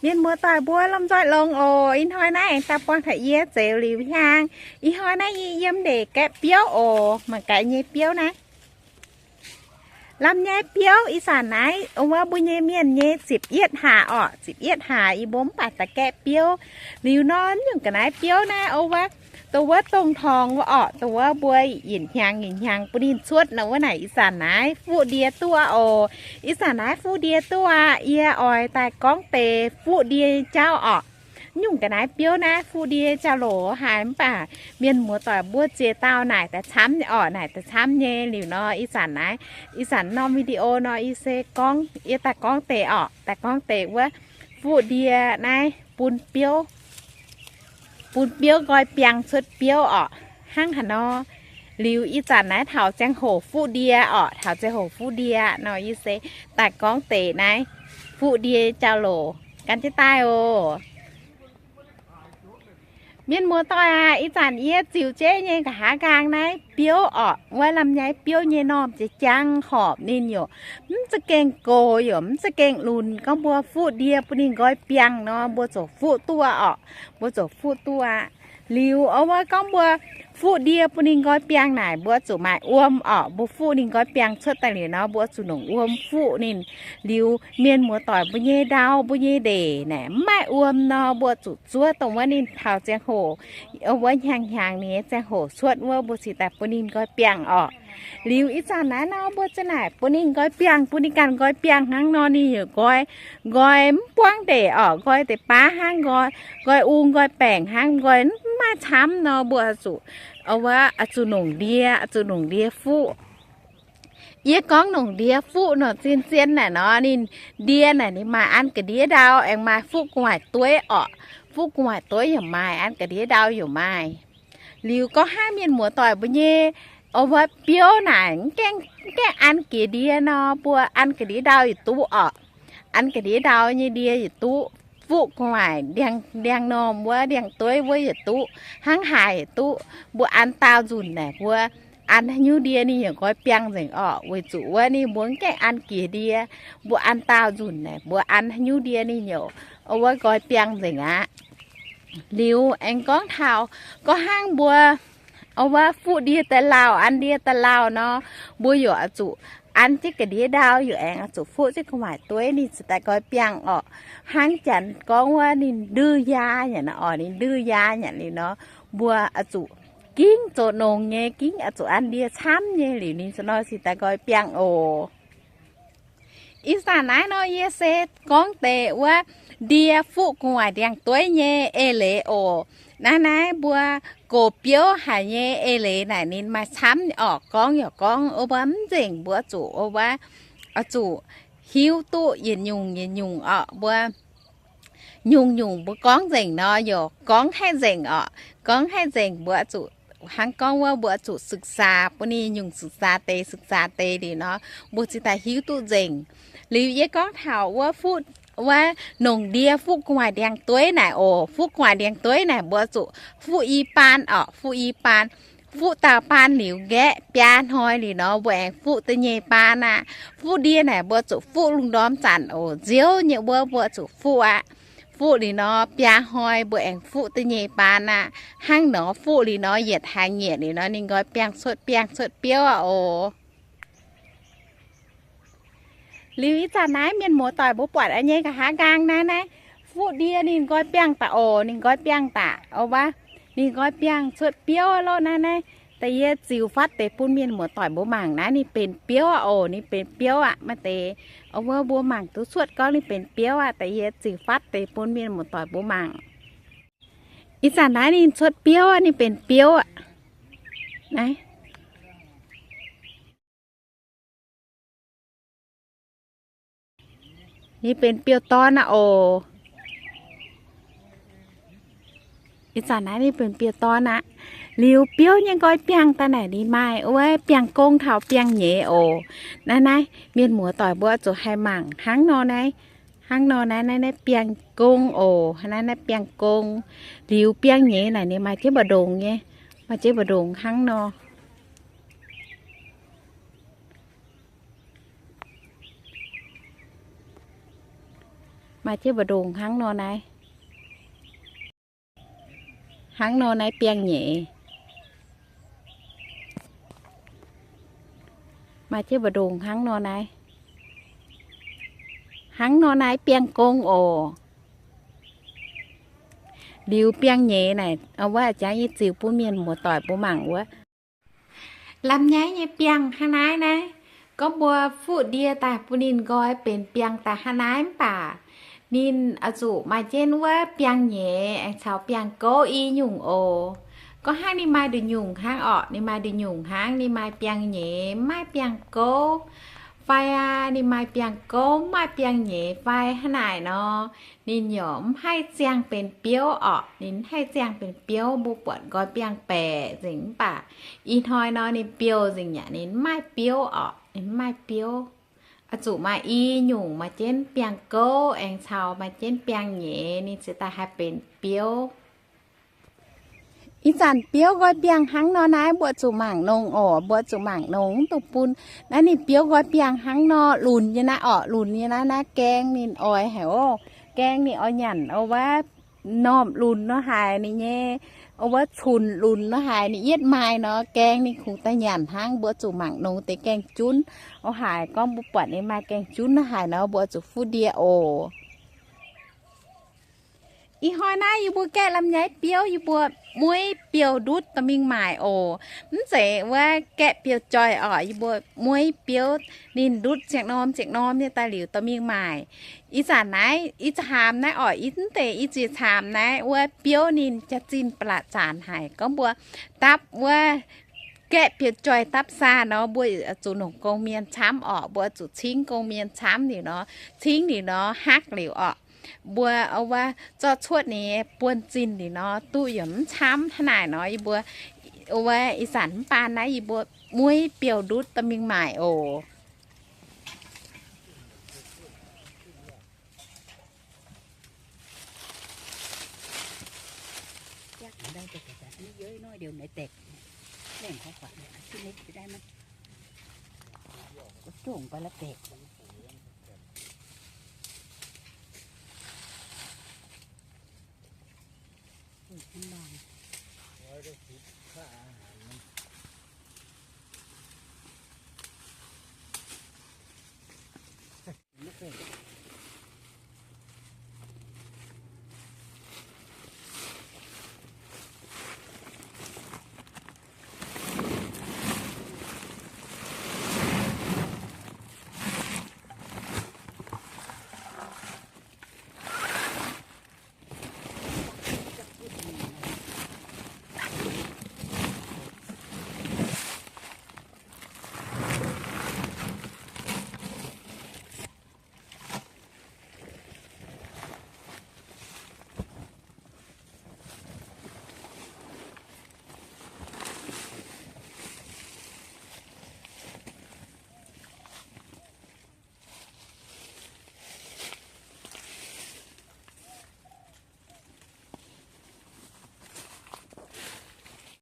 Mienh muoz-doic mbuo lomh nzoih longx oc. Ih hnoi naaiv aengx daaih buangh taux yie Zeux Liuz Hiaang. Ih hnoi naaiv yie yiem ndeic gaeqv biouv oc. Mangc gaax nyei biouv naaiv. Lamh nyaiv biouv ih zanc naaiv, wuov mbuo nyei mienh nyei ziepc yietv hlaax orqc, ziepc yietv hlaax yie mbuo mv baac daaih gaeqv biouv. Liuz nor, nyungc ga'naaiv biouv naaiv, wuov, dongh wuov dongh torngx wuov orqc, dongh wuov mbuo yinc hnyangx yinc hnyangx bun ninh cuotv nor, wuov naaic ih zanc naaiv fuqv ndie duqv oc. Ih zanc naaiv fuqv ndie duqv aqv. Yie oix daaih gorngv deix fuqv ndie jauv orqc. Nyungc ga'naaiv biouv naaiv fuqv ndie jauv-louc haic mv baac mienh muoz-doic mbuo ziex dauh naaic daaih camv nyei orqc, naaic daaih camv nyei. Liuz nor, ih zanc naaiv, ih zanc norm video nor, yie se gorngv, yie daaih gorngv deix orqc, daaih gorngv deix wuov fuqv ndie naaiv bun biouv, bun biouv nqoi biangh cuotv biouv orqc, hnangv haaix nor. Liuz ih zanc naaiv taux ziangh hoc fuqv ndie orqc, taux ziangh hoc fuqv ndie nor, yie se daaih gorngv deix naaiv fuqv ndie jauv-louc gan jienv daaih oc. Mienh muoz-doic aac, ih zanc yie ziux jeiv nyei nqa'haav nqaang naaiv biouv orqc, wuov lamh nyaiv biouv nyei normh jiex jangv horpc ninh yaac mv za'gengh gox, yaac mv za'gengh lunc. Gorngv mbuo fuqv ndie bun ninh nqoi biangh nor, mbuo ziouc fuqv duqv orqc, mbuo ziouc fuqv duqv aqv. Liuz wuov gorngv mbuo fuqv ndie bun ninh nqoi biangh naaic, mbuo zuqc maaih wuom orqc. Mbuo fuqv ninh nqoi biangh cuotv daaih liuz nor, mbuo zuqc nongc wuom fuqv ninh. Liuz mienh muoz-doic mbuo nyei ndau, mbuo nyei ndeic naaic mv maaih wuom nor, mbuo zuqc zuov dongh wuov ninh taux ziangh hoc, wuov hnyangx hnyangx ninh nyei ziangh hoc cuotv wuov, mbuo cingx daaih bun ninh nqoi biangh orqc. Liuz ih zanc naaiv nor, mbuo za'naaic bun ninh nqoi biangh, bun ninh ganh nqoi biangh hnangv nor, ninh yaac nqoi, nqoi mv buangv ndeic orqc, nqoi deix baav hnangv, nqoi, nqoi ung nqoi baengc hnangv, nqoi mv maaih camv nor, mbuo zuqc, wuov, zuqc nongc ndie, zuqc nongc ndie fuqv. Yie gorngv nongc ndie fuqv nor, zien-zien naaic nor, ninh ndie naaic ninh maaih an ga'ndiev ndau, aengx maaih fuqv gu'nguaaic dueiv orqc. Fuqv gu'nguaaic dueiv yaac maaih, an ga'ndiev ndau yaac maaih. Liuz gorngv hnangv mienh muoz-doic mbuo nyei, wuov biouv naaic mv gaengh, mv gaengh an ga'ndiev ndie nor, mbuo an ga'ndiev ndau yietc duqv orqc. An ga'ndiev ndau nyei ndie yietc duqv. Fuqv gu'nguaaic ndiangx, ndiangx-normh wuov, ndiangx-dueiv wuov yietc duqv, hnangv haaix yietc duqv. Mbuo an daauh nzunc naaic mbuo an haaix nyungc ndie ninh yaac nqoi biangh nzengc orqc, weic zuqc wuov ninh mbuo mv gaengh an jiex ndie. Mbuo an daauh nzunc naaic mbuo an haaix nyungc ndie ninh yaac, wuov, nqoi biangh nzengc aqv. Liuz aengx gorngv taux, gorngv hnangv mbuo, wuov, fuqv ndie daaih lauh, an ndie daaih lauh nor, mbuo yaac oix zuqc an jienv ga'ndiev ndau, yaac aengx oix zuqc fuqv jienv gu'nguaaic dueiv ninh cingx daaih nqoi biangh orqc. Hnangv janx gorngv wuov ninh ndwuh yaa nyanc nor orqc, ninh ndwuh yaa nyanc liuz nor, mbuo oix zuqc gingv zoux nongx nyei, gingv oix zuqc an ndie camv nyei liuz ninh nor cingx daaih nqoi biangh oc. Ih zanc naaiv nor yie se gorngv deix wuov ndie fuqv gu'nguaaic ndiangx-dueiv nyei eix leiz oc. Naaiv naaiv mbuo gox biouv haic nyei eix leiz naaic ninh maaih camv orqc. Gorngv yaac gorngv, wuov, mbuo mv nzengc, mbuo zuqc, wuov, oix zuqc hiuv duqv yietc nyungc yietc nyungc orqc. Mbuo nyungc-nyungc mbuo gorngv nzengc nor, yaac gorngv haih nzengc orqc. Gorngv haih nzengc mbuo zuqc, hnangv gorngv wuov mbuo zuqc ศึกษา bun ninh nyungc ศึกษา deix, ศึกษา deix liuz nor, mbuo cingx daaih hiuv duqv nzengc. Liuz yie gorngv taux wuov fuqv, wuov nongc ndie fuqv gu'nguaaic ndiangx-dueiv naaic oc. Fuqv gu'nguaaic ndiangx-dueiv naaic mbuo zuqc fuqv i baan orqc, fuqv i baan. Fuqv dauh baan liuz nqaeqv biaa hnoi liuz nor, mbuo aengx fuqv da'nyeic baan aqv. Fuqv ndie naaic mbuo zuqc fuqv lungh ndorm zanc oc. Nziouv nyei wuov mbuo zuqc fuqv aqv. Fuqv liuz nor biaa hnoi mbuo aengx fuqv da'nyeic baan aqv. Hnangv nor fuqv liuz nor yietc hlaax nyieqc liuz nor ninh nqoi biangh cuotv, biangh cuotv biouv aqv oc. Liuz ih zanc naaiv mienh muoz-doic mbuo buatc nyei nqa'haav nqaang naaiv, naaiv fuqv ndie ninh nqoi biangh daaih oc, ninh nqoi biangh daaih, wuov, ninh nqoi biangh cuotv biouv loh naaiv, naaiv. Da'yie ziux fatv deix bun mienh muoz-doic mbuo mangc naaiv ninh benx biouv aqv oc, ninh benx biouv aqv. Maaih deix, wuov, mbuo mangc duqv cuotv gorngv ninh benx biouv aqv. Da'yie ziux fatv deix bun mienh muoz-doic mbuo mangc. Ih zanc naaiv ninh cuotv biouv aqv, ninh benx biouv aqv. Naaiv ninh benx biouv-dorn aqv oc. Ih zanc naaiv ninh benx biouv-dorn aqv. Liuz biouv nyei nqoi biangh daaih naaic ninh maaih wuov biangh gong taux biangh nyeiz oc. Naaiv naaiv mienh muoz-doic mbuo zuqc haih mangc hnangv nor naaiv, hnangv nor naaiv, naaiv naaiv biangh gong oc. Naaiv naaiv biangh gong. Liuz biangh nyeiz naaic ninh maaih jienv mbu'ndongx nyei, maaih jienv mbu'ndongx hnangv nor. Maaih jienv mbu'ndongx hnangv nor naaiv. Hnangv nor naaiv biangh nyeiz. Maaih jienv mbu'ndongx hnangv nor naaiv. Hnangv nor naaiv biangh gong oc. Liuz biangh nyeiz naaic, wuov jangx yie ziux bun mienh muoz-doic mbuo mangc wuov. Lamh nyaiv nyei biangh hnangv naaiv naaiv. Gorngv mbuo fuqv ndie daaih bun ninh nqoi benx biangh daaih hnangv naaiv mv baac ninh oix zuqc maaih jienv wuov biangh nyeiz aengx caux biangh gouv i nyungc oc. Gorngv hnangv ninh maaih nduqc nyungc hnangv orqc, ninh maaih nduqc nyungc hnangv, ninh maaih biangh nyeiz, mv maaih biangh gouv fai aa, ninh maaih biangh gouv, mv maaih biangh nyeiz fai hnangv naaic nor, ninh yaac mv haih ziangh benx biouv orqc. Ninh mv haih ziangh benx biouv, mbuo buatc nqoi biangh baeqc nzengc mv baac ih hnoi nor ninh biouh nzengc yaac ninh mv maaih biouv orqc. Ninh mv maaih biouv. Oix zuqc maaih i nyungc maaih jienv biangh gouv aengx caux maaih jienv biangh nyeiz ninh ziouc daaih haih benx biouv. Ih zanc biouv nqoi biangh hnangv nor naaiv, mbuo zuqc mangc nongx oc. Mbuo zuqc mangc nongx mv duqv bun. Naaiv ninh biouv nqoi biangh hnangv nor, lunx nyei naaiv orqc, lunx nyei naaiv, naaiv gaeng ninh oix haic oc. Gaeng ninh oix nyanc o wuov normh lunx nor haic ninh nyei, o wuov cunx lunx nor haic ninh yietv maaih nor, gaeng ninh kungx daaih nyanc hnangv. Mbuo zuqc mangc nongx deix gaeng junv o haic. Gorngv mbuo buatc ninh maaih gaeng junv nor haic nor, mbuo zuqc fuqv ndie oc. Ih hnoi naaiv yie mbuo gaeqv lamh nyaiv biouv, yie mbuo mueiv biouv ndutv dorh mingh maaic oc. Mv zeiz wuov gaeqv biouv joih orqc, yie mbuo mueiv biouv ninh ndutv ziangh norm ziangh norm nyei daaih liuz dorh mingh maaic. Ih zanc naaiv ih zanc haamx naaiv orqc, ih hnoi deix ih ziex caamx naaiv wuov biouv ninh jaax-zinh ba'laqc zaanc haic. Gorngv mbuo dapv wuov gaeqv biouv joih dapv saah nor, mbuo zuqc nongc gong-mienh camv orqc. Mbuo zuqc cingv gong-mienh camv liuz nor, cingv liuz nor hakv liuz orqc. Mbuo wuov zorqv cuotv ninh buonv-zinh liuz nor, duqv yaac mv camv. Hnangv naaic nor yie mbuo wuov ih zanc mv baan naaiv yie mbuo mueiv biouv ndutv dorh mingh maaic oc.